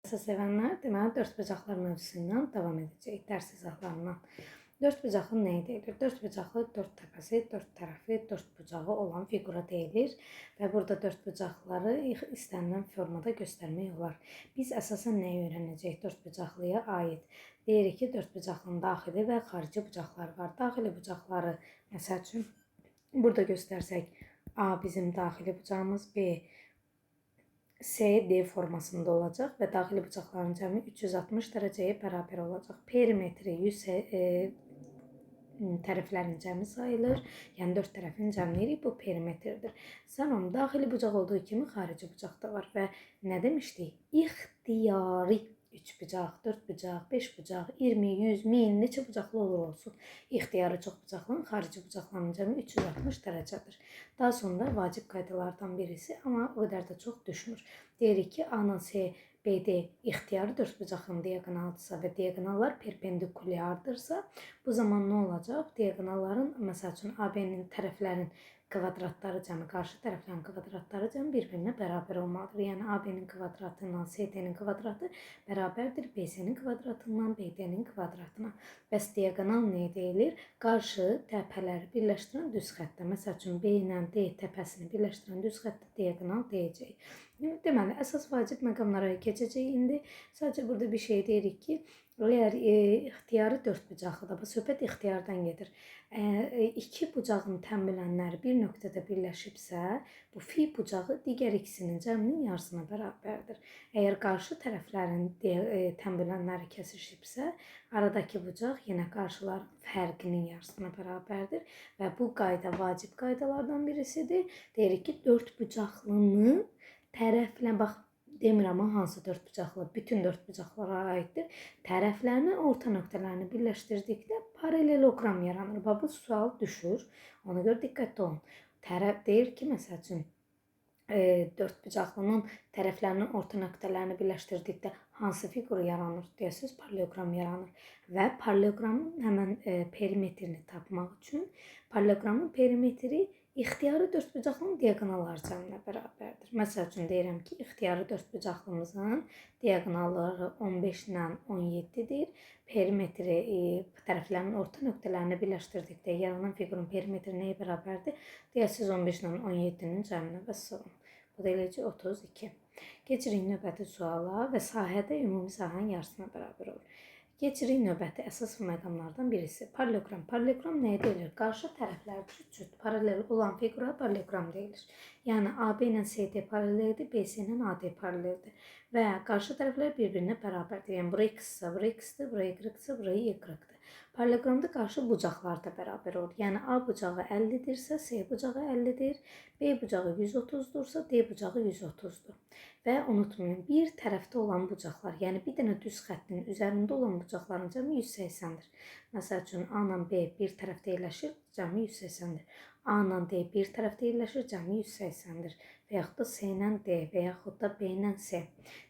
Sevənlər, deməli dördbucaqlar mövzusundan davam edəcəyik dərs izahlarından. Dördbucaqlı nəyi deyilir? Dördbucaqlı dörd təpəsi, dörd tərəfi, dörd bucağı olan fiqura deyilir və burada dördbucaqları istənilən formada göstərmək olar. Biz əsasən nəyi öyrənəcəyik dördbucaqlıya aid? Deyirik ki, dördbucaqlının daxili və xarici bucaqları var. Daxili bucaqları, məsəl üçün, burada göstərsək, A bizim daxili bucağımız, B, C, D formasında olacaq və daxili bucaqların cəmi 360 dərəcəyə bərabər olacaq. Perimetri 100 tərəflərin cəmi sayılır. Yəni dörd tərəfin cəmləyirik, bu perimetrdir. Salam, daxili bucaq olduğu kimi xarici bucaq da var və nə demişdik? İxtiyari 3 bucaq, 4 bucaq, 5 bucaq, 20, 100, 1000 neçə bucaqlı olur olsun. İxtiyari çox bucaqlının xarici bucaqlarının cəmi 360 dərəcədir. Daha sonra vacib qaydalardan birisi, amma o qədər də çox düşmür. Deyirik ki, A ilə C, BD ixtiyari dördbucaqın diaqonalıdırsa və diaqonallar perpendikulyardırsa, bu zaman nə olacaq? Diaqonalların, məsəl üçün, AB-nin tərəflərin kvadratları cəmi, qarşı tərəflərin kvadratları cəmi bir-birinə bərabər olmalıdır. Yəni AB-nin kvadratı ilə CD-nin kvadratı bərabərdir BC-nin kvadratından BD-nin kvadratına. Bəs diaqonal nə deyilir? Qarşı təpələri birləşdirən düz xəttə. Məsəl üçün, B ilə D təpəsini birləşdirən düz xəttə diaqonal deyəcəyik. Deməli, əsas vacib məqamlara keçəcəyik indi. Sadəcə burada bir şey deyirik ki, əgər ixtiyari dördbucaqlıda, bu söhbət ixtiyardan gedir. İki bucağın tənbələnləri bir nöqtədə birləşibsə, bu fi bucağı digər ikisinin cəminin yarısına bərabərdir. Əgər qarşı tərəflərin tənbələnləri kəsişibsə, aradakı bucaq yenə qarşıların fərqinin yarısına bərabərdir və bu qayda vacib qaydalardan birisidir. Deyirik ki, dördbucaqlının tərəflə, bax, demirəm hansı dördbucaqlı, bütün dördbucaqlara aiddir. Tərəflərinin orta nöqtələrini birləşdirdikdə paraleloqram yaranır. Bax, bu sual düşür. Ona görə diqqətli olun. Tərəf deyir ki, məsəl üçün, dördbucaqlının tərəflərinin orta nöqtələrini birləşdirdikdə hansı fiqur yaranır? Deyəsiniz, paraleloqram yaranır. Və paraleloqramın həmən perimetrini tapmaq üçün paraleloqramın perimetri İxtiyari dördbucaqlının diaqonalları cəminə bərabərdir. Məsəl üçün deyirəm ki, ixtiyari dördbucaqlımızın diaqonalları 15 ilə 17-dir. Perimetri tərəflərinin orta nöqtələrini birləşdirdikdə yaranan fiqurun perimetri nəyə bərabərdir? Deyəsiniz 15 ilə 17-nin cəminə və salam. Bu da eləcə 32. Keçirik növbəti suala və sahədə ümumi sahənin yarısına bərabər olur. Keçirik növbəti əsas məqamlardan birisi. Paraleloqram. Paraleloqram nəyə deyilir? Qarşı tərəflər cüt-cüt paralel olan fiqura paraleloqram deyilir. Yəni AB ilə CD paraleldir, BC ilə AD paraleldir. Və qarşı tərəflər bir-birinə bərabərdir. Yəni bura x-sə, bura x-dir, bura y-sə, bura y-dir. Paraleloqramda qarşı bucaqlar da bərabər olur. Yəni A bucağı 50-dirsə, C bucağı 50-dir, B bucağı 130-dursa, D bucağı 130-dur. Və unutmayın, bir tərəfdə olan bucaqlar, yəni bir dənə düz xəttin üzərində olan bucaqların cəmi 180-dir. Məsəl üçün, A ilə B bir tərəfdə yerləşir, cəmi 180-dir. A ilə D bir tərəfdə yerləşir, cəmi 180-dir. Və yaxud da C ilə D və yaxud da B ilə C.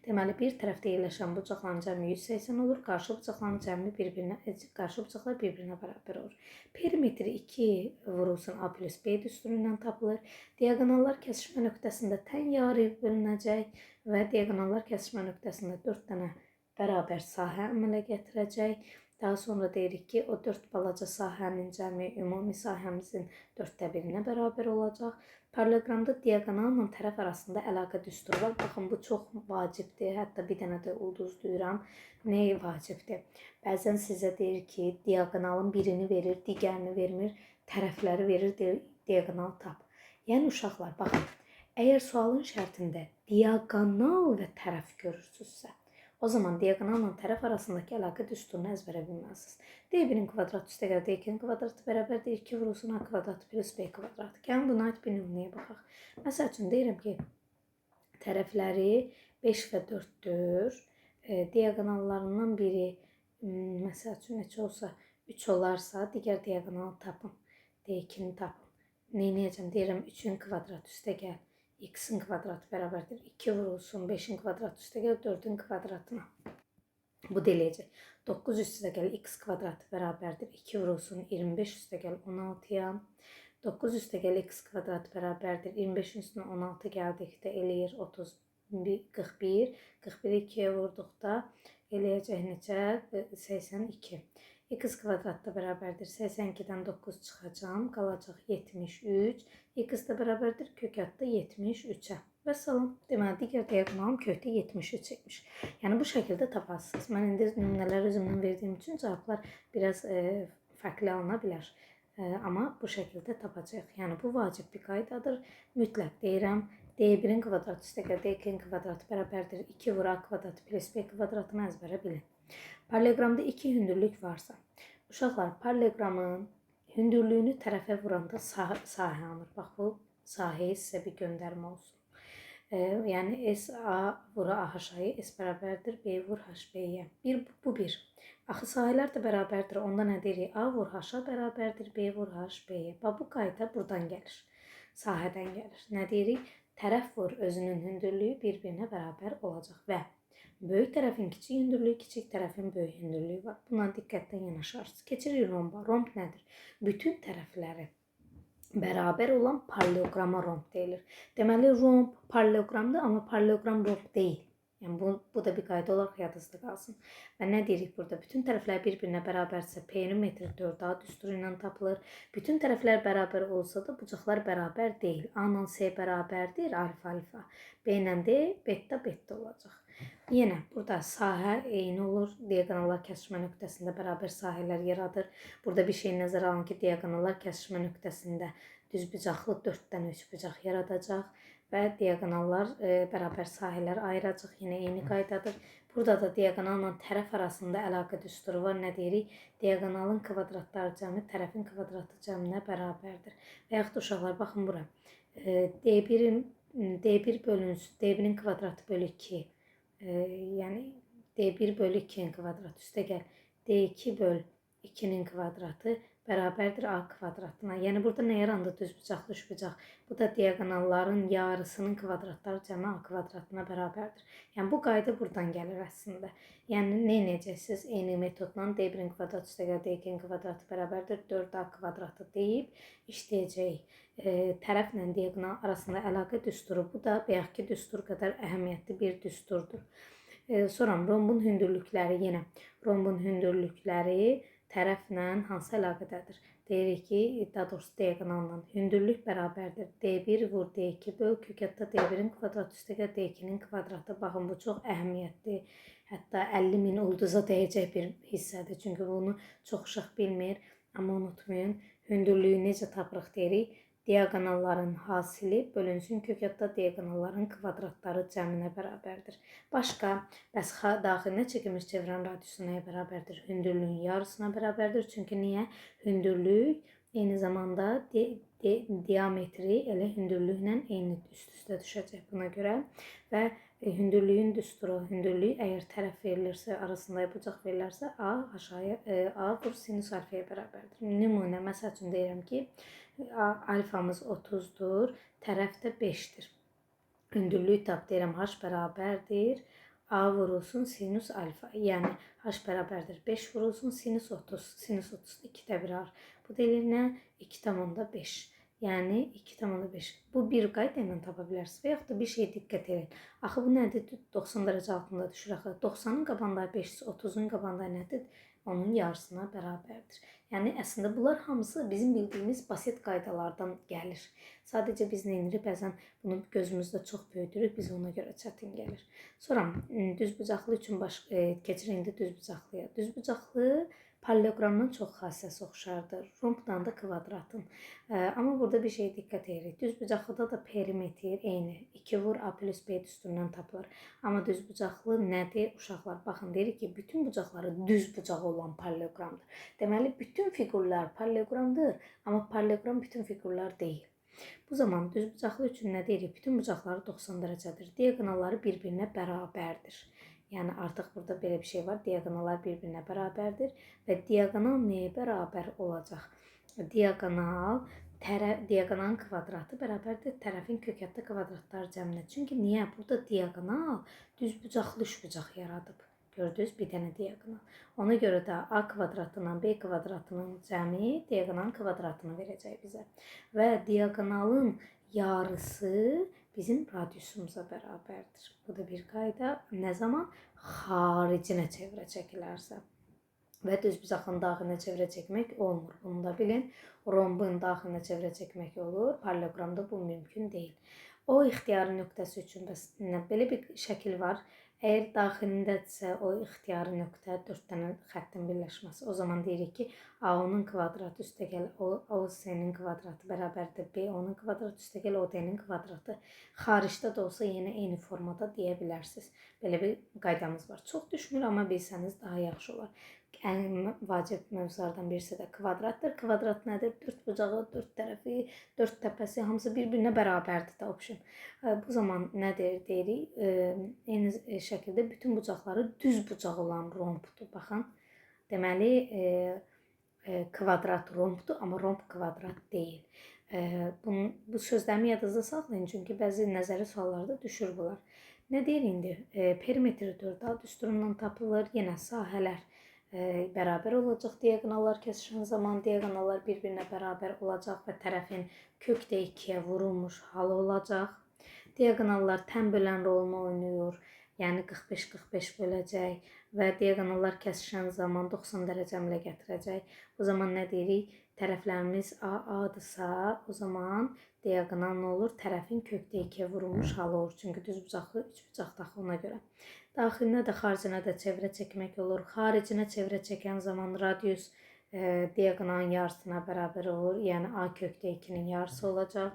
Deməli, bir tərəfdə yerləşən bucaqların cəmi 180 olur, qarşı bucaqların cəmi bir-birinə, qarşı bucaqlar bir-birinə bərabər olur. Perimetri 2 vurulsun A plus B düsturu ilə tapılır. Diaqonallar kəsişmə nöqtəsində tən yarı bölünəcək və diaqonallar kəsişmə nöqtəsində 4 dənə bərabər sahə əmələ gətirəcək. Daha sonra deyirik ki, o 4 balaca sahənin cəmi ümumi sahəmizin 4də 1-inə bərabər olacaq. Paraleloqramda diaqonalla tərəf arasında əlaqə düsturu var. Baxın, bu çox vacibdir. Hətta bir dənə də ulduz duyuram. Nəyə vacibdir? Bəzən sizə deyir ki, diaqonalın birini verir, digərini vermir, tərəfləri verir, deyir, diaqonal tap. Yəni uşaqlar, baxın, əgər sualın şərtində diaqonal və tərəf görürsünüzsə, o zaman diaqonalla tərəf arasındakı əlaqə düsturunu əzbərə bilməlisiniz. D1-in kvadratı üstəgəl D2-nin kvadratı bərabərdir 2 vurulsun A kvadratı plus B kvadratı. Gəlin buna aid bir nümunəyə baxaq. Məsəl üçün deyirəm ki, tərəfləri 5 və 4-dür. Diaqonallarından biri məsəl üçün neçə olsa 3 olarsa, digər diaqonalı tapın. D2-ni tapın. Nə edəcəm? Deyirəm 3-ün kvadratı üstəgəl x-in kvadratı bərabərdir 2 vurulsun 5-in kvadratı üstəgəl 4-ün kvadratına. Bu da eləyəcək. 9 üstəgəl x kvadratı bərabərdir 2 vurulsun 25 üstəgəl 16-ya. 9 üstəgəl x kvadratı bərabərdir 25-in üstünə 16 gəldikdə eləyir 35. 41. 41-i 2-yə vurduqda eləyəcək neçə? 82. X kvadrat da bərabərdir. 82-dən 9 çıxacam. Qalacaq 73. X da bərabərdir. Kök adda 73-ə. Vəssalam. Deməli, digər diaqonalım kökdə 73 imiş. Yəni, bu şəkildə taparsınız. Mən indi nümunələri özümdən verdiyim üçün cavablar biraz fərqli alına bilər. Amma bu şəkildə tapacağıq. Yəni, bu vacib bir qaydadır. Mütləq deyirəm. D1-in kvadratı üstəgəl D2-nin kvadratı bərabərdir. 2 vur A kvadratı plus B kvadratını əzbərə bilin. Paralleloqramda 2 hündürlük varsa, uşaqlar paralleloqramın hündürlüyünü tərəfə vuranda sahə alınır. Bax, bu sahəyə sizə bir göndərmə olsun. Yəni S A vur A H-ı S bərabərdir B vur H B-yə. Bir, bu bir. Axı sahələr də bərabərdir. Onda nə deyirik? A vur H-a bərabərdir B vur H B-yə. Bax, bu qayda buradan gəlir. Sahədən gəlir. Nə deyirik? Tərəf vur özünün hündürlüyü bir-birinə bərabər olacaq və böyük tərəfin kiçik hündürlüyü, kiçik tərəfin böyük hündürlüyü var. Buna diqqətlə yanaşarsınız. Keçirik romba. Romb nədir? Bütün tərəfləri bərabər olan paralleloqrama romb deyilir. Deməli, romb paralleloqramdır, amma paralleloqram romb deyil. Yəni, bu da bir qayda olaraq yadınızda qalsın. Və nə deyirik burada? Bütün tərəflər bir-birinə bərabərsə perimetr 4A düsturu ilə tapılır. Bütün tərəflər bərabər olsa da bucaqlar bərabər deyil. A ilə C bərabərdir, alfa alfa. B ilə D beta beta olacaq. Yenə burada sahə eyni olur. Diaqonallar kəsişmə nöqtəsində bərabər sahələr yaradır. Burada bir şey nəzərə alın ki, diaqonallar kəsişmə nöqtəsində düzbucaqlı 4 dənə üçbucaq yaradacaq və diaqonallar bərabər sahələr ayıracaq. Yenə eyni qaydadır. Burada da diaqonalla tərəf arasında əlaqə düsturu var. Nə deyirik? Diaqonalın kvadratları cəmi tərəfin kvadratı cəminə bərabərdir. Və yaxud da uşaqlar, baxın bura. D1 bölünsün, D1-in kvadratı bölü 2. Yəni D1 bölü 2-nin kvadratı üstəgəl D2 böl 2-nin kvadratı bərabərdir A kvadratına. Yəni burada nə yarandı? Düzbucaqlı üçbucaq. Bu da diaqonalların yarısının kvadratları cəmi A kvadratına bərabərdir. Yəni bu qayda buradan gəlir əslində. Yəni nə edəcəksiniz? Eyni metodla D1-in kvadratı üstəgəl D2-nin kvadratı bərabərdir 4A kvadratı deyib işləyəcəyik. Tərəflə diaqonal arasında əlaqə düsturu. Bu da bayaqki düstur qədər əhəmiyyətli bir düsturdur. Sonra rombun hündürlükləri yenə. Rombun hündürlükləri tərəflə hansı əlaqədədir? Deyirik ki, daha doğrusu diaqonalla hündürlük bərabərdir. D1 vur D2 böl kökətdə D1-in kvadratı üstəgəl D2-nin kvadratı. Baxın, bu çox əhəmiyyətli. Hətta 50 min ulduza dəyəcək bir hissədir. Çünki bunu çox uşaq bilmir. Amma unutmayın, hündürlüyü necə tapırıq deyirik? Diaqonalların hasili bölünsün kökətdə diaqonalların kvadratları cəminə bərabərdir. Başqa, bəs daxilinə çəkilmiş çevrənin radiusu nəyə bərabərdir? Hündürlüyün yarısına bərabərdir. Çünki niyə? Hündürlük eyni zamanda diametri elə hündürlüklə eyni üst-üstə düşəcək buna görə. Və hündürlüyün düsturu, hündürlük əgər tərəf verilirsə, arasında bucaq verilərsə, A aşağıya, A vur sinüs alfaya bərabərdir. Nümunə, məsəl üçün deyirəm ki, alfamız 30-dur, tərəf də 5-dir. Hündürlüyü tap deyirəm, H bərabərdir. A vurulsun sinüs alfa. Yəni H bərabərdir 5 vurulsun sinüs 30. Sinüs 30 2-də 1 ar. Bu deyilir nə? 2,5. Yəni 2,5. Bu bir qayda ilə tapa bilərsiniz. Və yaxud da bir şeyə diqqət edin. Axı bu nədir? 90 dərəcə altında düşür axı. 90-ın qabağında 5, 30-un qabağında nədir? Onun yarısına bərabərdir. Yəni əslində bunlar hamısı bizim bildiyimiz basit qaydalardan gəlir. Sadəcə biz nə edirik? Bəzən bunu gözümüzdə çox böyüdürük, biz ona görə çətin gəlir. Sonra düzbucaqlı üçün keçirik indi düzbucaqlıya. Düzbucaqlı paralleloqramdan çox xassəsi oxşardır. Rombdan da kvadratın. Amma burada bir şeyə diqqət edirik. Düzbucaqlıda da perimetr eyni. 2 vur A plus B düsturundan tapılır. Amma düzbucaqlı nədir? Uşaqlar, baxın, deyirik ki, bütün bucaqları düz bucaq olan paralleloqramdır. Deməli, bütün fiqurlar paralleloqramdır, amma paralleloqram bütün fiqurlar deyil. Bu zaman düzbucaqlı üçün nə deyirik? Bütün bucaqları 90 dərəcədir. Diaqonalları bir-birinə bərabərdir. Yəni artıq burada belə bir şey var. Diaqonallar bir-birinə bərabərdir və diaqonal nəyə bərabər olacaq? Diaqonal diaqonalın kvadratı bərabərdir tərəfin kökətdə kvadratlar cəminə. Çünki niyə? Burada diaqonal düzbucaqlı üçbucaq yaradıb. Gördünüz, bir dənə diaqonal. Ona görə də A kvadratından B kvadratının cəmi diaqonalın kvadratını verəcək bizə. Və diaqonalın yarısı Bizim radiusumuza bərabərdir. Bu da bir qayda. Nə zaman? Xaricinə çevrə çəkilərsə. Və düzbucaqlının daxilinə çevrə çəkmək olmur. Bunu da bilin. Rombun daxilinə çevrə çəkmək olur. Paralleloqramda bu mümkün deyil. O ixtiyari nöqtəsi üçün bəs nə, belə bir şəkil var. Əgər daxilindədirsə o ixtiyari nöqtə 4 dənə xəttin birləşməsi. O zaman deyirik ki, A-onun kvadratı üstəgəl OC-nin kvadratı bərabərdir B-onun kvadratı üstəgəl OD-nin kvadratı. Xaricdə də olsa yenə eyni formada deyə bilərsiniz. Belə bir qaydamız var. Çox düşmür, amma bilsəniz daha yaxşı olar. Ən vacib mövzulardan birisi də kvadratdır. Kvadrat nədir? 4 bucağı, 4 tərəfi, 4 təpəsi hamısı bir-birinə bərabərdir də option. Bu zaman nədir deyirik? Eyni şəkildə bütün bucaqları düz bucaq olan rombdur. Baxın. Deməli, kvadrat rombdur, amma romb kvadrat deyil. Bu sözlərimi yadınızda saxlayın, çünki bəzi nəzəri suallarda düşür bunlar. Nə deyir indi? Perimetri 4A düsturundan tapılır. Yenə sahələr bərabər olacaq. Diaqonallar kəsişən zaman diaqonallar bir-birinə bərabər olacaq və tərəfin kökdə 2-yə vurulmuş halı olacaq. Diaqonallar tən bölən rolunu oynayır. Yəni 45-45 böləcək və diaqonallar kəsişən zaman 90 dərəcə əmlə gətirəcək. O zaman nə deyirik? Tərəflərimiz A-A-dırsa, o zaman diaqonal nə olur? Tərəfin kökdə 2-yə vurulmuş halı olur. Çünki düz bucaqlı, üç bucaqlı axı ona görə. Daxilinə də, xaricinə də çevrə çəkmək olur. Xaricinə çevrə çəkən zaman radius diaqonalın yarısına bərabər olur. Yəni A kökdə 2-nin yarısı olacaq.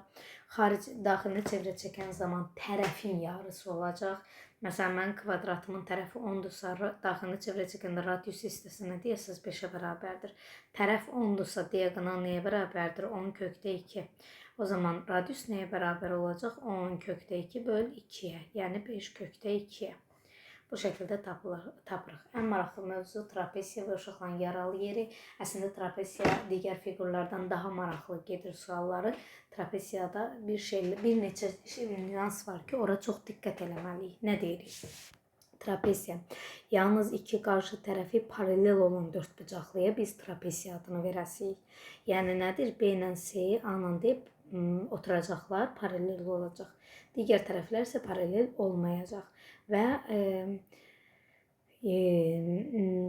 Daxilinə çevrə çəkən zaman tərəfin yarısı olacaq. Məsələn, mən kvadratımın tərəfi 10-dursa, daxilinə çevrə çəkəndə radius hissəsi nə deyəsiniz? 5-ə bərabərdir. Tərəf 10-dursa, diaqonal nəyə bərabərdir? 10 kökdə 2. O zaman radius nəyə bərabər olacaq? 10 kökdə 2 böl 2-yə, yəni 5 kökdə 2-yə. Bu şəkildə tapırıq. Ən maraqlı mövzu trapesiya və uşaqların yaralı yeri. Əslində trapesiya digər fiqurlardan daha maraqlı gedir sualları. Trapesiyada bir neçə nüans var ki, ora çox diqqət eləməliyik. Nə deyirik? Trapesiya. Yalnız iki qarşı tərəfi paralel olan dörd bucaqlıya biz trapesiya adını verəsiyik. Yəni nədir? B ilə C, A ilə D oturacaqlar, paralel olacaq. Digər tərəflər isə paralel olmayacaq. Və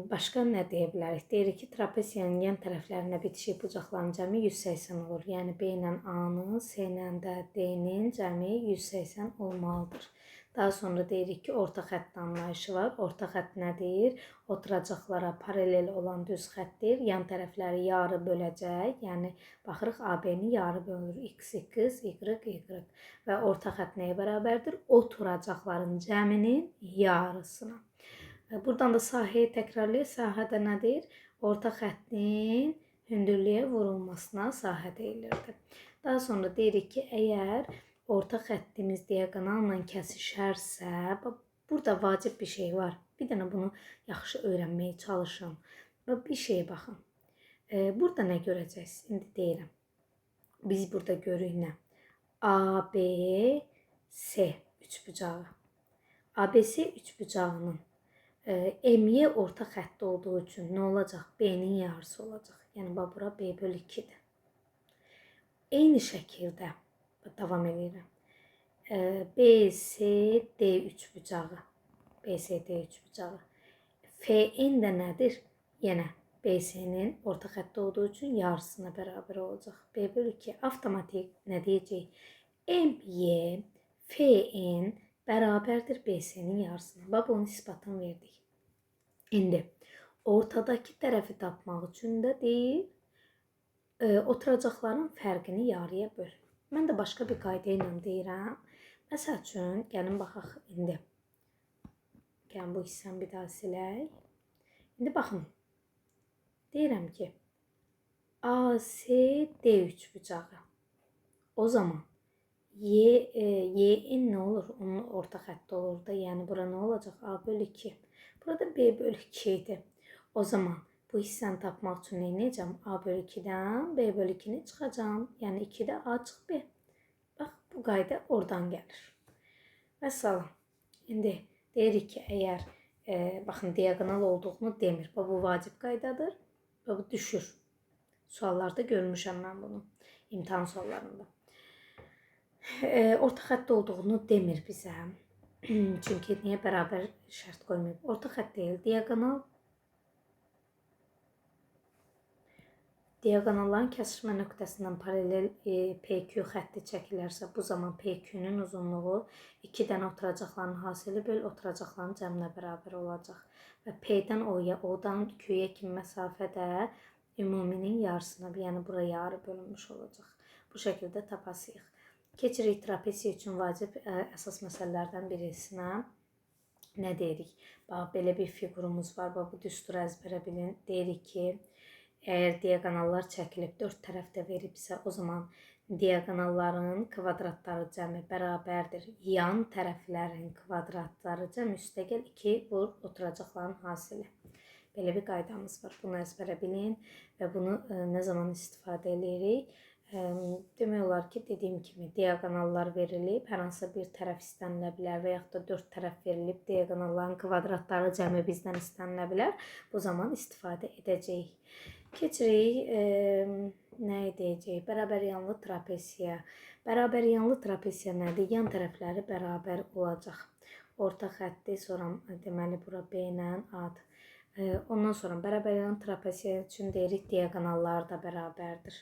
başqa nə deyə bilərik? Deyirik ki, trapesiyanın yan tərəflərinə bitişik bucaqların cəmi 180 olur. Yəni B ilə A-nın, C ilə də D-nin cəmi 180 olmalıdır. Daha sonra deyirik ki, orta xətt anlayışı var. Orta xətt nə deyir? Oturacaqlara paralel olan düz xəttdir. Yan tərəfləri yarı böləcək. Yəni baxırıq AB-ni yarı bölür. X, X, Y, Y. Və orta xətt nəyə bərabərdir? Oturacaqların cəminin yarısına. Buradan da sahəyi təkrarlayır. Sahədə nə deyir? Orta xəttin hündürlüyə vurulmasına sahə deyilirdi. Daha sonra deyirik ki, əgər orta xəttimiz diaqonalla kəsişərsə, burada vacib bir şey var. Bir dənə bunu yaxşı öyrənməyə çalışın. Və bir şeyə baxın. Burada nə görəcəksiniz? İndi deyirəm. Biz burada görürük nə? A, B, C üçbucağı. ABC üçbucağının MY orta xətti olduğu üçün nə olacaq? B-nin yarısı olacaq. Yəni bax bura B bölü 2-dir. Eyni şəkildə davam edirəm. BCD üçbucağı. BCD üçbucağı. FN də nədir? Yenə BC-nin orta xətti olduğu üçün yarısına bərabər olacaq. B bölü 2 avtomatik nə deyəcək? MY FN bərabərdir BC-nin yarısına. Bax bunun isbatını verdik. İndi ortadakı tərəfi tapmaq üçün də deyir, oturacaqların fərqini yarıya böl. Mən də başqa bir qayda ilə deyirəm. Məsəl üçün, gəlin baxaq indi. Gəlin bu hissəni bir daha silək. İndi baxın. Deyirəm ki, ACD üçbucağı. O zaman YN nə olur? Onun orta xətti olur da. Yəni bura nə olacaq? A bölü 2. Burada B bölü 2 idi. O zaman bu hissəni tapmaq üçün nə edəcəm? A bölü 2-dən B bölü 2-ni çıxacağam. Yəni 2-də A çıx B. Bax, bu qayda oradan gəlir. Vəssalam. İndi deyirik ki, əgər baxın, diaqonal olduğunu demir. Bax, bu vacib qaydadır. Və bu düşür. Suallarda görmüşəm mən bunu. İmtahan suallarında. Orta xətt olduğunu demir bizə. Çünki niyə bərabər şərt qoymayıb? Orta xətt deyil, diaqonal. Diaqonalların kəsişmə nöqtəsindən paralel PQ xətti çəkilərsə, bu zaman PQ-nün uzunluğu 2 dənə oturacaqların hasili böl oturacaqların cəminə bərabər olacaq. Və P-dən O-ya, O-dan Q-yə kimi məsafə də ümuminin yarısına, yəni bura yarı bölünmüş olacaq. Bu şəkildə tapasıyıq. Keçirik trapesiya üçün vacib əsas məsələlərdən birisinə. Nə deyirik? Bax, belə bir fiqurumuz var. Bax, bu düsturu əzbərə bilin. Deyirik ki, əgər diaqonallar çəkilib 4 tərəfdə veribsə, o zaman diaqonalların kvadratları cəmi bərabərdir. Yan tərəflərin kvadratları cəmi üstəgəl 2 vur oturacaqların hasili. Belə bir qaydamız var. Bunu əzbərə bilin və bunu nə zaman istifadə edirik? Demək olar ki, dediyim kimi diaqonallar verilib, hər hansısa bir tərəf istənilə bilər və yaxud da 4 tərəf verilib, diaqonalların kvadratları cəmi bizdən istənilə bilər. Bu zaman istifadə edəcəyik. Keçirik, nə edəcəyik? Bərabər yanlı trapesiya. Bərabər yanlı trapesiya nədir? Yan tərəfləri bərabər olacaq. Orta xətti, sonra deməli bura B ilə A-dır. Ondan sonra bərabər yanlı trapesiya üçün deyirik diaqonallar da bərabərdir.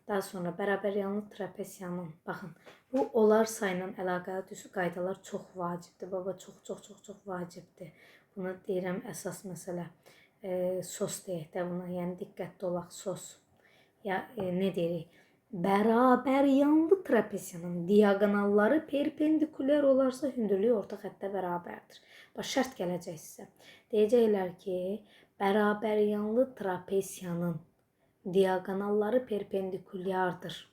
Daha sonra bərabər yanlı trapesiyanın, baxın, bu olar sayla əlaqəli düz qaydalar çox vacibdir. Baba, çox vacibdir. Buna deyirəm əsas məsələ. Sos deyək də buna, yəni diqqətli olaq, sos. Ya nə deyirik? Bərabər yanlı trapesiyanın diaqonalları perpendikulyar olarsa, hündürlüyü orta xəttə bərabərdir. Bax, şərt gələcək sizə. Deyəcəklər ki, bərabər yanlı trapesiyanın diaqonalları perpendikulyardır.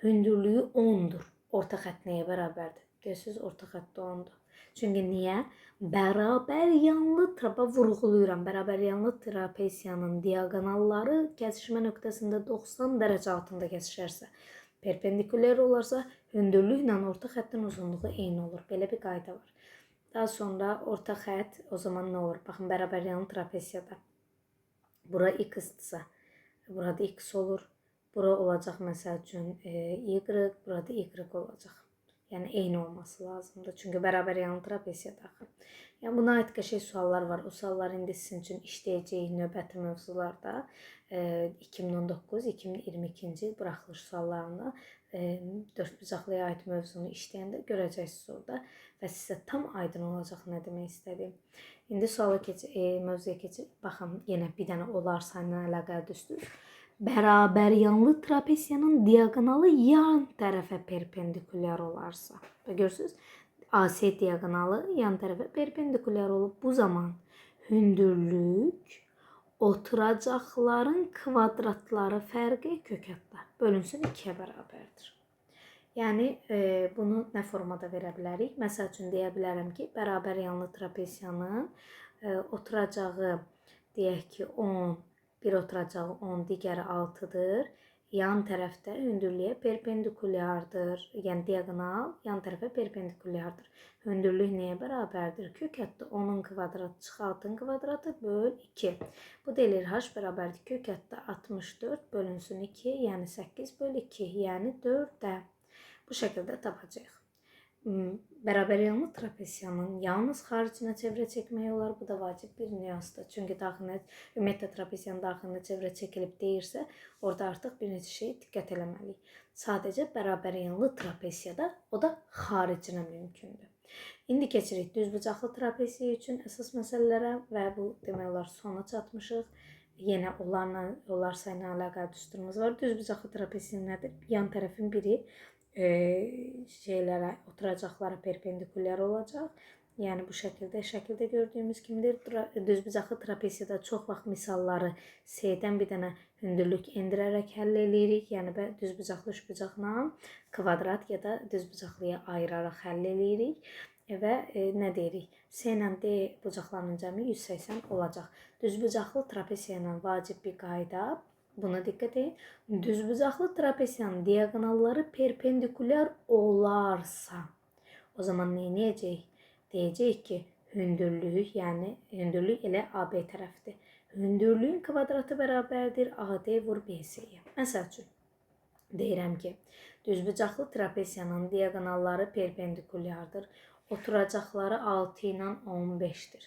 Hündürlüyü 10-dur. Orta xətt nəyə bərabərdir? Deyirsiniz, orta xətt də 10-dur. Çünki niyə? Bərabər yanlı vurğuluyuram. Bərabər yanlı trapesiyanın diaqonalları kəsişmə nöqtəsində 90 dərəcə altında kəsişərsə, perpendikulyar olarsa, hündürlüklə orta xəttin uzunluğu eyni olur. Belə bir qayda var. Daha sonra orta xətt o zaman nə olur? Baxın, bərabər yanlı trapesiyada bura x-dırsa, burada x olur. Bura olacaq məsəl üçün y, burada y olacaq. Yəni eyni olması lazımdır. Çünki bərabər yanlı trapesiyada axı. Yəni buna aid qəşəng suallar var. O sualları indi sizin üçün işləyəcəyik növbəti mövzularda. 2019-2022-ci il buraxılış suallarında dördbucaqlıya aid mövzunu işləyəndə görəcəksiniz orada və sizə tam aydın olacaq nə demək istədiyim. İndi suala mövzuya keçir. Baxın, yenə bir dənə olar sayla əlaqəli düstur. Bərabər yanlı trapesiyanın diaqonalı yan tərəfə perpendikulyar olarsa. Və görürsünüz, AC diaqonalı yan tərəfə perpendikulyar olub. Bu zaman hündürlük oturacaqların kvadratları fərqi kökətdə bölünsün 2-yə bərabərdir. Yəni bunu nə formada verə bilərik? Məsəl üçün deyə bilərəm ki, bərabər yanlı trapesiyanın oturacağı deyək ki 10, bir oturacağı 10, digəri 6-dır. Yan tərəfdə hündürlüyə perpendikulyardır. Yəni diaqonal yan tərəfə perpendikulyardır. Hündürlük nəyə bərabərdir? Kök ətdə 10-un kvadratı çıx 6-ın kvadratı böl 2. Bu da eləyir h bərabərdir. Kök ətdə 64 bölünsün 2, yəni 8 böl 2, yəni 4-ə. Bu şəkildə tapacağıq. Bərabər yanlı trapesiyanın yalnız xaricinə çevrə çəkmək olar. Bu da vacib bir nüansdır. Çünki daxilinə, ümumiyyətlə trapesiyanın daxilinə çevrə çəkilib deyirsə, orada artıq bir neçə şey diqqət eləməliyik. Sadəcə bərabər yanlı trapesiyada o da xaricinə mümkündür. İndi keçirik düzbucaqlı trapesiya üçün əsas məsələlərə və bu demək olar sona çatmışıq. Yenə onlar sayla əlaqəli düsturumuz var. Düzbucaqlı trapesiya nədir? Yan tərəfin biri şeylərə, oturacaqlara perpendikulyar olacaq. Yəni bu şəkildə gördüyümüz kimidir. Düzbucaqlı trapesiyada çox vaxt misalları S-dən bir dənə hündürlük endirərək həll eləyirik. Yəni düzbucaqlı üçbucaqla kvadrat ya da düzbucaqlıya ayıraraq həll eləyirik. Və nə deyirik? S ilə D bucaqlarının cəmi 180 olacaq. Düzbucaqlı trapesiya ilə vacib bir qayda. Buna diqqət edin. Düzbucaqlı trapesiyanın diaqonalları perpendikulyar olarsa, o zaman nə edəcəyik? Deyəcəyik ki, hündürlük, yəni hündürlük elə AB tərəfdir. Hündürlüyün kvadratı bərabərdir AD vur BC-yə. Məsəl üçün, deyirəm ki, Düzbucaqlı trapesiyanın diaqonalları perpendikulyardır. Oturacaqları 6 ilə 15-dir.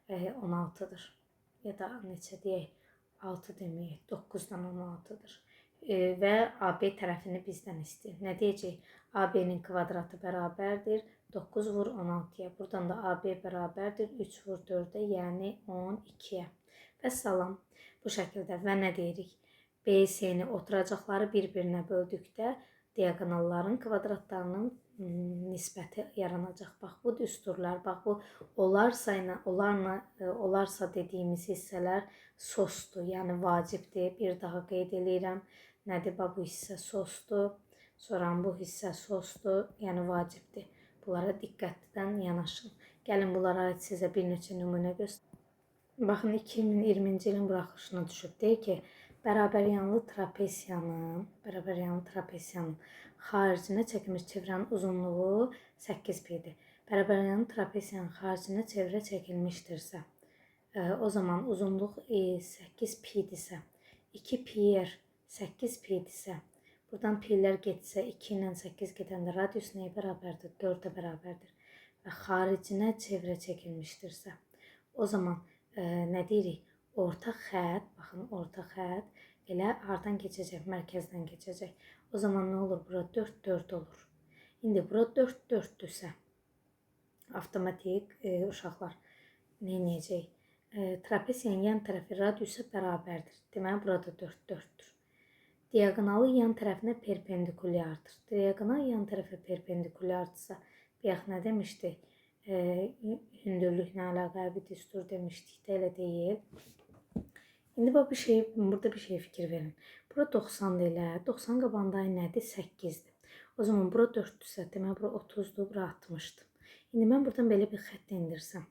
16-dır. Ya da neçə deyək? 6 deməyək. 9-dan 16-dır. Və AB tərəfini bizdən istəyir. Nə deyəcək? AB-nin kvadratı bərabərdir 9 vur 16-ya. Buradan da AB bərabərdir 3 vur 4-ə, yəni 12-yə. Və salam. Bu şəkildə və nə deyirik? BC-ni oturacaqları bir-birinə böldükdə diaqonalların kvadratlarının nisbəti yaranacaq. Bax bu düsturlar, bax bu olarsa ilə olarla olarsa dediyimiz hissələr sosdur, yəni vacibdir. Bir daha qeyd eləyirəm. Nədir? Bax bu hissə sosdur. Sonra bu hissə sosdur, yəni vacibdir. Bunlara diqqətdən yanaşın. Gəlin bunlara aid sizə bir neçə nümunə göstərim. Baxın 2020-ci ilin buraxılışına düşüb. Deyir ki, bərabəryanlı trapesiyanın xaricinə çəkilmiş çevrənin uzunluğu 8 pi-dir. Bərabəryanlı trapesiyanın xaricinə çevrə çəkilmişdirsə, o zaman uzunluq 8 pi-dirsə, 2 pi r 8 pi-dirsə, buradan pi'lər getsə 2 ilə 8 gedəndə radius nəyə bərabərdir? 4-ə bərabərdir. Və xaricinə çevrə çəkilmişdirsə, o zaman nə deyirik? Orta xətt, baxın orta xətt elə hardan keçəcək? Mərkəzdən keçəcək. O zaman nə olur? Bura 4, 4 olur. İndi bura 4, 4-dürsə, avtomatik uşaqlar nə edəcək? Trapesiyanın yan tərəfi radiusa bərabərdir. Deməli, burada 4, 4-dür. Diaqonalı yan tərəfinə perpendikulyardır. Diaqonal yan tərəfə perpendikulyardırsa, bayaq nə demişdik? Hündürlüklə əlaqəli bir düstur demişdik də, elə deyil. İndi bax bir şey, burada bir şey fikir verin. Bura 90-dır elə. 90 qabağında nədir? 8-dir. O zaman bura 4-dürsə, deməli bura 30-dur, bura 60-dır. İndi mən buradan belə bir xətt endirsəm,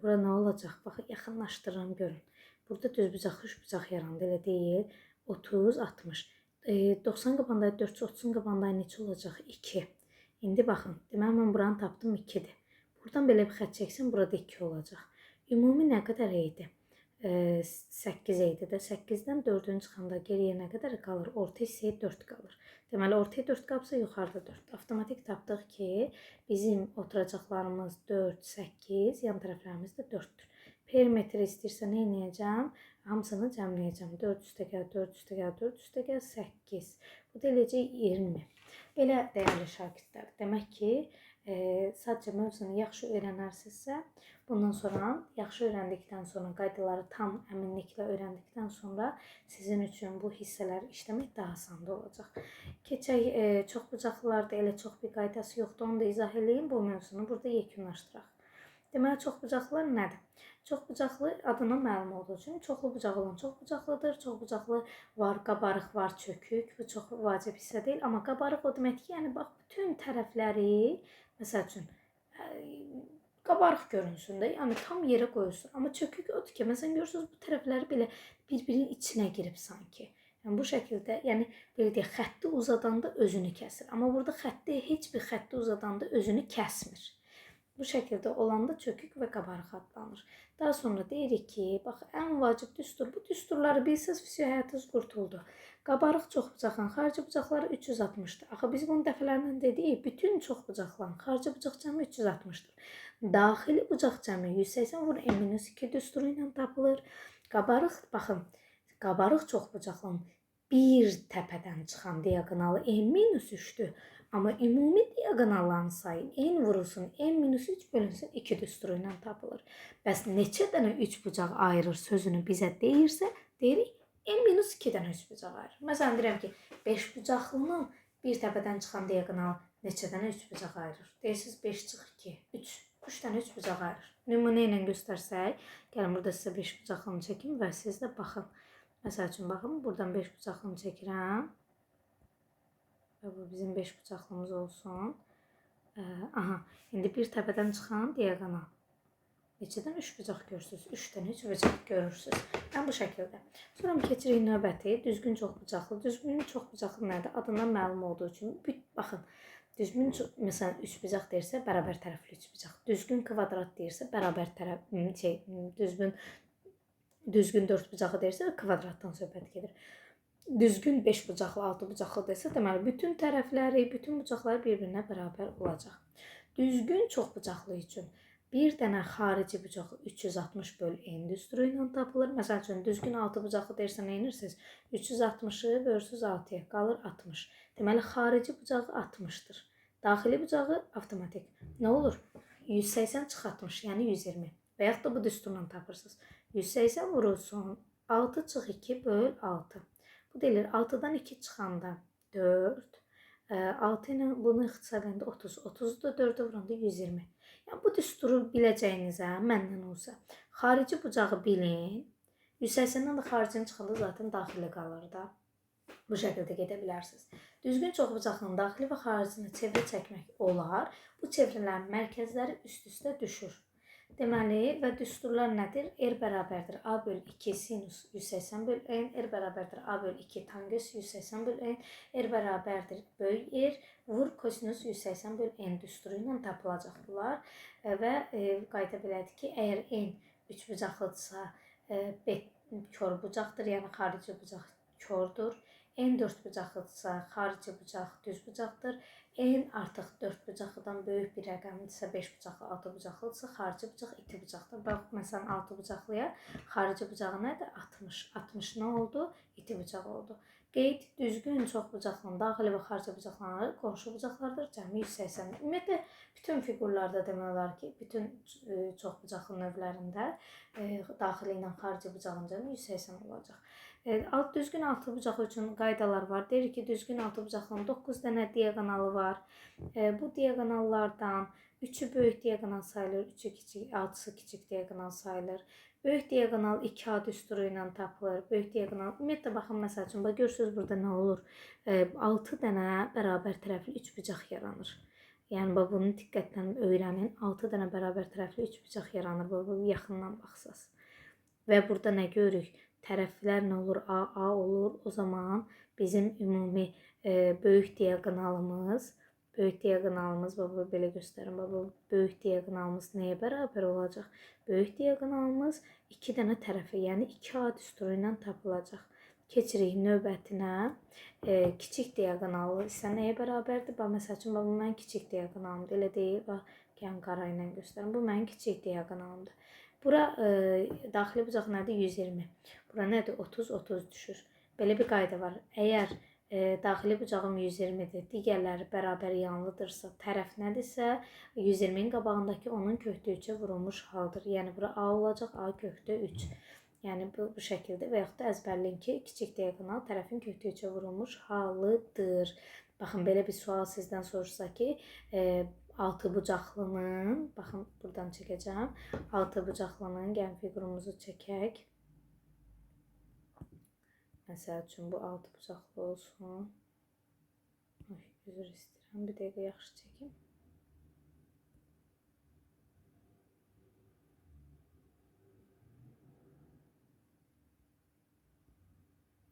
bura nə olacaq? Bax, yaxınlaşdırıram, görün. Burada düzbucaqlı üçbucaq yarandı, elə deyil. 30, 60. 90 qabağında 4, 30 qabağında neçə olacaq? 2. İndi baxın, deməli mən buranı tapdım 2-dir. Buradan belə bir xətt çəksəm, burada 2 olacaq. Ümumi nə qədər idi? 8 idi də. 8-dən 4-ün çıxanda geriyə nə qədər qalır? Orta hissəyə 4 qalır. Deməli, ortaya 4 qalırsa, yuxarıda 4. Avtomatik tapdıq ki, bizim oturacaqlarımız 4, 8, yan tərəflərimiz də 4-dür. Perimetri istəyirsə nə edəcəm? Hamısını cəmləyəcəm. 4 üstəgəl 4 üstəgəl 4 üstəgəl 8. Bu da eləyəcək 20. Belə dəyərli şagirdlər. Demək ki, sadəcə mövzunu yaxşı öyrənərsinizsə, bundan sonra yaxşı öyrəndikdən sonra, qaydaları tam əminliklə öyrəndikdən sonra sizin üçün bu hissələri işləmək daha asan da olacaq. Keçək çoxbucaqlılarda elə çox bir qaydası yoxdur. Onu da izah eləyim. Bu mövzunu burada yekunlaşdıraq. Deməli, çoxbucaqlılar nədir? Çoxbucaqlı adına məlum olduğu üçün çoxlu bucağı olan çoxbucaqlıdır. Çoxbucaqlı var, qabarıq var, çökük. Bu çox vacib hissə deyil. Amma qabarıq o deməkdir ki, yəni bax bütün tərəfləri, məsəl üçün, qabarıq görünsün də, yəni tam yerə qoyulsun. Amma çökük odur ki, məsələn görürsünüz bu tərəfləri belə bir-birinin içinə girib sanki. Yəni bu şəkildə, yəni belə deyək, xətti uzadanda özünü kəsir. Amma burada xətti, heç bir xətti uzadanda özünü kəsmir. Bu şəkildə olanda çökük və qabarıq adlanır. Daha sonra deyirik ki, bax ən vacib düstur, bu düsturları bilsəz həyatınız qurtuldu. Qabarıq çoxbucaqın xarici bucaqları 360-dır. Axı biz bunu dəfələrlə dedik, bütün çoxbucaqların xarici bucaq cəmi 360-dır. Daxili bucaq cəmi 180 vur n-2 düsturu ilə tapılır. Qabarıq, baxın, qabarıq çoxbucaqlının bir təpədən çıxan diaqonalı n-3-dür. Amma ümumi diaqonalların sayı n vurulsun n-3 bölünsün 2 düsturu ilə tapılır. Bəs neçə dənə üçbucaq ayırır sözünü bizə deyirsə, deyirik n-2 dənə üçbucaq ayırır. Məsələn, deyirəm ki, 5 bucaqlının bir təpədən çıxan diaqonalı neçə dənə üçbucaq ayırır? Deyirsiniz 5 çıx 2, 3. 3 dənə üçbucaq ayırır. Nümunə ilə göstərsək, gəlin burada sizə 5 bucaqlını çəkim və siz də baxın. Məsəl üçün, baxın, buradan 5 bucaqlını çəkirəm. Və bu bizim 5 bucaqlımız olsun. Aha, indi bir təpədən çıxan diaqonal. Neçədən 3 bucaq görürsünüz? 3 dənə 3 bucaq görürsünüz. Yəni bu şəkildə. Sonra keçirik növbəti düzgün çoxbucaqlı. Düzgün çoxbucaqlı nədir? Adından məlum olduğu üçün baxın, düzgün məsələn 3 bucaq deyirsə bərabər tərəfli 3 bucaq. Düzgün kvadrat deyirsə bərabər tərəf düzgün 4 bucağı deyirsə kvadratdan söhbət gedir. Düzgün 5 bucaqlı, 6 bucaqlı desə, deməli bütün tərəfləri, bütün bucaqları bir-birinə bərabər olacaq. Düzgün çoxbucaqlı üçün bir dənə xarici bucaq 360 böl n düsturu ilə tapılır. Məsəl üçün, düzgün 6 bucaqlı deyirsə, nə edirsiniz? 360-ı bölürsünüz 6-ya, qalır 60. Deməli, xarici bucağı 60-dır. Daxili bucağı avtomatik. Nə olur? 180 çıx 60, yəni 120. Və yaxud da bu düsturla tapırsınız. 180 vurulsun 6 çıx 2 böl 6. Bu deyilir 6-dan 2 çıxanda 4. 6 ilə bunu ixtisar edəndə 30. 30-u da 4-ə vuranda 120. Yəni, bu düsturu biləcəyinizə məndən olsa, xarici bucağı bilin. 180-dən də xaricini çıxanda zaten daxili qalır da. Bu şəkildə gedə bilərsiniz. Düzgün çoxbucaqlının daxili və xaricini çevrə çəkmək olar. Bu çevrələrin mərkəzləri üst-üstə düşür. Deməli, və düsturlar nədir? R bərabərdir A böl 2 sinus 180 böl N, R bərabərdir A böl 2 tangens 180 böl N, R bərabərdir böyük R vur kosinus 180 böl N düsturu ilə tapılacaq bunlar. Və qayda belədir ki, əgər N üçbucaqlıdırsa, B kor bucaqdır, yəni xarici bucaq kordur. N dörd bucaqlıdırsa, xarici bucaq düz bucaqdır. N artıq 4 bucaqlıdan böyük bir rəqəmdirsə, 5 bucaqlı, 6 bucaqlıdırsa, xarici bucaq iti bucaqdır. Bax, məsələn, 6 bucaqlıya xarici bucağı nədir? 60. 60 nə oldu? İti bucaq oldu. Qeyd, düzgün çox bucaqlının daxili və xarici bucaqları qonşu bucaqlardır. Cəmi 180. Ümumiyyətlə, bütün fiqurlarda demək olar ki, bütün çox bucaqlı növlərində daxili ilə xarici bucağın cəmi 180 olacaq. Düzgün altı bucaq üçün qaydalar var. Deyir ki, düzgün altı bucaqlının 9 dənə diaqonalı var. Bu diaqonallardan 3-ü böyük diaqonal sayılır, 3-ü kiçik, 6-sı kiçik diaqonal sayılır. Böyük diaqonal 2A düsturu ilə tapılır. Böyük diaqonal, ümumiyyətlə, baxın, məsəl üçün, bax, görürsünüz, burada nə olur? 6 dənə bərabər tərəfli 3 bucaq yaranır. Yəni, bax, bunu diqqətlə öyrənin. 6 dənə bərabər tərəfli 3 bucaq yaranır. Bax, bu yaxından baxsaz. Və burada nə görürük? Tərəflər nə olur? A, A olur. O zaman bizim ümumi böyük diaqonalımız, bax, belə göstərim, bax, bu böyük diaqonalımız nəyə bərabər olacaq? Böyük diaqonalımız 2 dənə tərəfə, yəni 2A düsturu ilə tapılacaq. Keçirik növbətinə. Kiçik diaqonalı isə nəyə bərabərdir? Bax, məsəl üçün, bax, bu mənim kiçik diaqonalımdır. Elə deyil, bax, gəlin qara ilə göstərim. Bu mənim kiçik diaqonalımdır. Bura daxili bucaq nədir? 120. Bura nədir? 30, 30 düşür. Belə bir qayda var. Əgər daxili bucağım 120-dir, digərləri bərabər yanlıdırsa, tərəf nədirsə, 120-nin qabağındakı onun kökdə 3-ə vurulmuş haldır. Yəni, bura A olacaq, A kökdə 3. Yəni, bu şəkildə və yaxud da əzbərləyin ki, kiçik diaqonal tərəfin kökdə 3-ə vurulmuş halıdır. Baxın, belə bir sual sizdən soruşsa ki, altı bucaqlının, baxın, buradan çəkəcəm. Altı bucaqlının, gəlin fiqurumuzu çəkək. Məsəl üçün, bu altı bucaqlı olsun. Ay, üzr istəyirəm, bir dəqiqə yaxşı çəkim.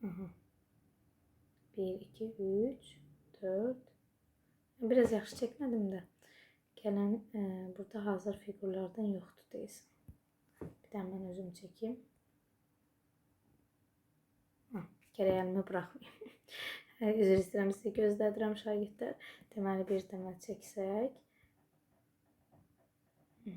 Aha. 1, 2, 3, 4. Biraz yaxşı çəkmədim də. Gəlin, burada hazır fiqurlardan yoxdur deyilsin. Bir də mən özüm çəkeyim. Gərək əlimi buraxmayayım. Üzr istəyirəm, sizi gözlədirəm şagirdlər. Deməli, bir dənə çəksək. 1,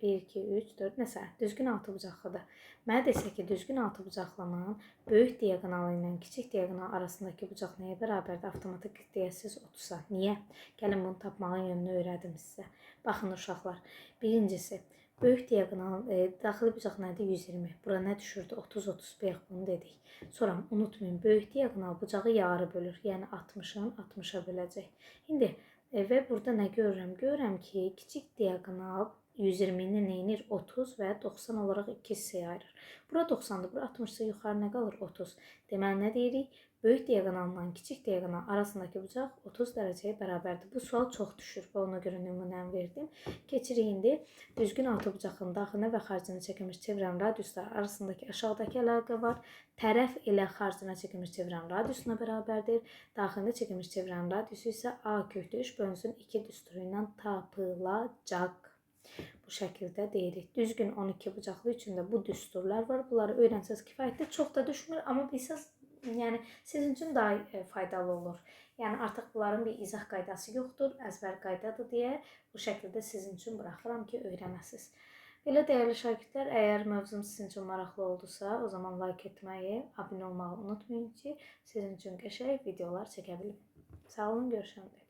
2, 3, 4, nəsə, düzgün altı bucaqlıdır. Mənə desə ki, düzgün altı bucaqlının böyük diaqonalı ilə kiçik diaqonal arasındakı bucaq nəyə bərabərdir? Avtomatik deyəsiniz 30-a. Niyə? Gəlin, bunu tapmağın yönünü öyrədim sizə. Baxın, uşaqlar. Birincisi, böyük diaqonal, daxili bucaq nədir? 120. Bura nə düşürdü? 30, 30. Bayaq bunu dedik. Sonra unutmayın, böyük diaqonal bucağı yarı bölür. Yəni, 60-ın 60-a böləcək. İndi və burada nə görürəm? Görürəm ki, kiçik diaqonal 120-ni nə edir? 30 və 90 olaraq iki hissəyə ayırır. Bura 90-dır, bura 60-sa yuxarı nə qalır? 30. Deməli, nə deyirik? Böyük diaqonalla kiçik diaqonal arasındakı bucaq 30 dərəcəyə bərabərdir. Bu sual çox düşür və ona görə nümunəni verdim. Keçirik indi. Düzgün altı bucaqın daxilinə və xaricinə çəkilmiş çevrənin radiusları arasındakı aşağıdakı əlaqə var. Tərəf elə xaricinə çəkilmiş çevrənin radiusuna bərabərdir. Daxilində çəkilmiş çevrənin radiusu isə A kökdə 3 bölünsün 2 düsturu ilə tapılacaq. Bu şəkildə deyirik. Düzgün 12 bucaqlı üçün də bu düsturlar var. Bunları öyrənsəz kifayətdir. Çox da düşmür, amma bilsəz, yəni sizin üçün daha faydalı olur. Yəni artıq bunların bir izah qaydası yoxdur, əzbər qaydadır deyə bu şəkildə sizin üçün buraxıram ki, öyrənəsiniz. Belə dəyərli şagirdlər, əgər mövzum sizin üçün maraqlı oldusa, o zaman like etməyi, abunə olmağı unutmayın ki, sizin üçün qəşəng videolar çəkə bilim. Sağ olun, görüşəndək.